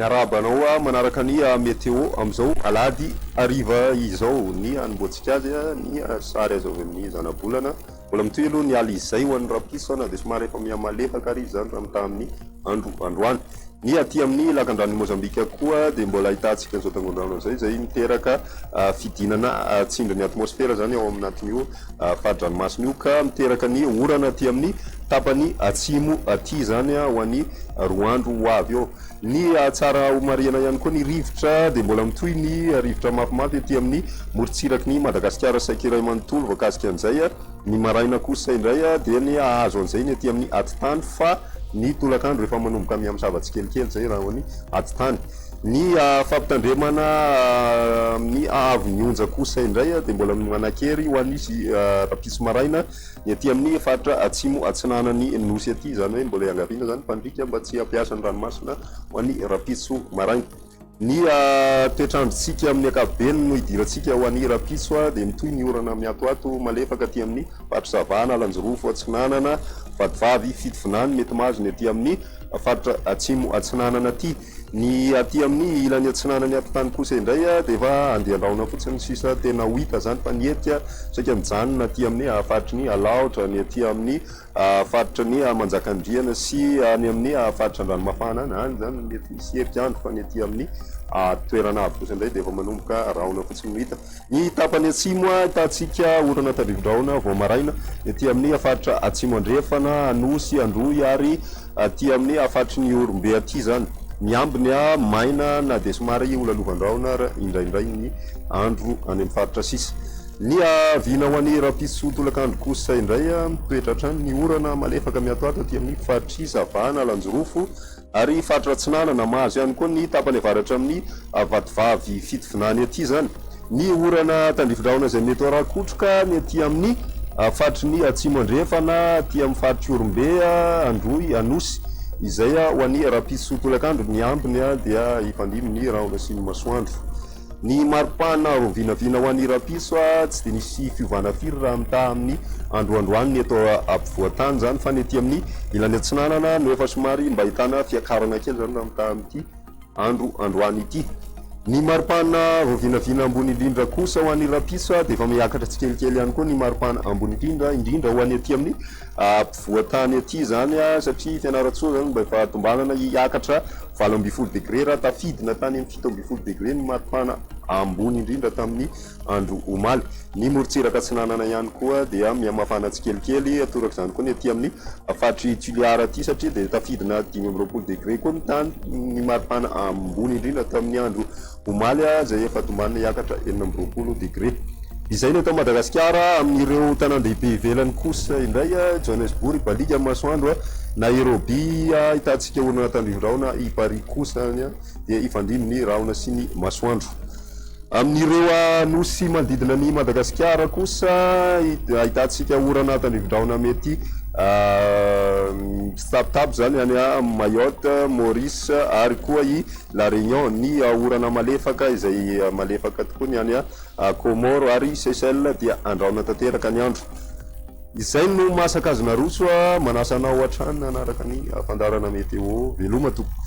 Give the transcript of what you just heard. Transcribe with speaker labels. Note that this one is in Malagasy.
Speaker 1: Miarahaba anao manaraka ny météo amin'izao alahady hariva izao. Ny hanombohantsika azy ny sary azo avy amin'ny zanabolana. Mbola mitohy aloha ny alizay ho an'ny rahampitso na dia somary efa mihamalefaka ary izy izany raha mitaha amin'ny andro androany. Ny aty amin'ny lakandranon'i Mozambika koa dia mbola ahitantsika an'izao tangon-drano izay, izay miteraka fidinana tsindrin'ny atmosfera izany ao anatin'io fari-dranomasina io ka miteraka ny orana aty amin'ny tapany atsimo aty izany ho an'ny roa andro ho avy eo. Ny tsara homarihana ihany koa ny rivotra dia mbola mitohy ny rivotra mafimafy aty amin'ny morontsiraky ny Madagasikara saika iray manontolo voakasika an'izay. Ny maraina kosa indray dia ny hahazo an'izay ny aty amin'ny atitany fa ny tolakandro efa manomboka mihamisava tsikelikely izay raha ny atitany. Ny fampitandremana amin'ny haavon'ny onja kosa indray dia mbola manan-kery ho an'ny rahampitso maraina ny aty amin'ny faritra atsimo atsinanan'ny Nosy aty, izany hoe mbola iangaviana izany mpandriaka mba tsy hampiasa ny ranomasina ho an'ny rahampitso maraina. Ny toetr'androntsika amin'ny ankapobeny no idirantsika ho an'ny rahampitso dia mitohy ny orana miatoato malefaka aty amin'ny faritra Sava, Analanjirofo atsinanana, Vatovavy, Fitovinany, mety mahazo ny aty amin'ny faritra atsimo atsinanana aty. Ny aty amin'ny ilany atsinanan'ny atitany kosa indray dia efa andian-drahona fotsiny sisa tena ho hita izany fa ny herika saika mijanona aty amin'ny faritry ny Alaotra, ny aty amin'ny faritry ny Manjakandriana sy any amin'ny faritra Andranomafana any, any izany no mety misy herika andro fa ny aty amin'ny toerana avo kosa indray dia efa manomboka rahona fotsiny no hita. Ny tapany atsimo ahitantsika orana tandrifin-drahona vao maraina, ny aty amin'ny faritra atsimo andrefana, Anosy, Androy ary aty amin'ny faritry ny Ihorombe aty izany. Ny ambiny maina na dia somary holalovan-drahona ary indraindray ny andro any amin'ny faritra sisa. Ny vina ho an'ny rahampitso tolakandro kosa indray mitoetra hatrany ny orana malefaka miatoato aty amin'ny faritr'i Sava, Analanjirofo, Ary faritra atsinanana, mahazo ihany koa ny tapany avaratra amin'ny Vatovavy Fitovinany aty izany. Ny orana tandrifin-drahona izay mety ho ara-kotroka ny aty amin'ny faritry ny Atsimo Andrefana, aty amin'ny faritr'i Ihorombe, Androy, Anosy, izay ho an'ny rahampitso tolakandro ny ambiny dia hifandimby ny rahona sy ny masoandro. Ny maripana roa vinavina ho an'i Rapiso tsy dia nisy fiovana firy raha mitaha amin'ny androandroany ny eto ampovoan-tany izany fa ny ety amin'ny ilany atsinanana no efa somary mba ahitana fiakarana kely izany raha mitaha amin'ity andro androany ity. Ny maripana roa vinavina ambony indrindra kosa ho an'i Rapiso dia efa miakatra tsikelikely ihany koa ny maripana ambony indrindra, indrindra ho an'ny aty amin'ny ampovoan-tany aty izany satria Fianarantsoa izany mba efa tombanana hiakatra 18 degre raha tafidina tany amin'ny 17 degre ny maripana ambony indrindra tamin'ny andro omaly. Ny morontsiraka atsinanana ihany koa dia mihamafana tsikelikely, toraka izany koa ny aty amin'ny faritr'i Toliara aty satria dia tafidina 25 degre koa ny tany ny maripana ambony indrindra tamin'ny andro omaly izay efa tombanina hiakatra 26 degre. Izay ny eto Madagasikara, amin'ireo tanàn-dehibe ivelany kosa indray, Johannesburg, baliaka ny masoandro, Nairobi, ahitantsika orana tandrifin-drahona, i Paris kosa dia hifandimby ny rahona sy ny masoandro. Amin'ireo nosy manodidina an'i Madagasikara kosa, ahitantsika orana tandrifin-drahona mety mitsitapitapy izany any Mayotte, Maurice ary koa i La Réunion. Ny orana malefaka izay malefaka tokoa ny any Comores ary Seychelles dia andrahona tanteraka ny andro. Izay no masaka azo naroso. Manasa anao hatrany hanaraka ny fandaharana météo. Veloma tompoko.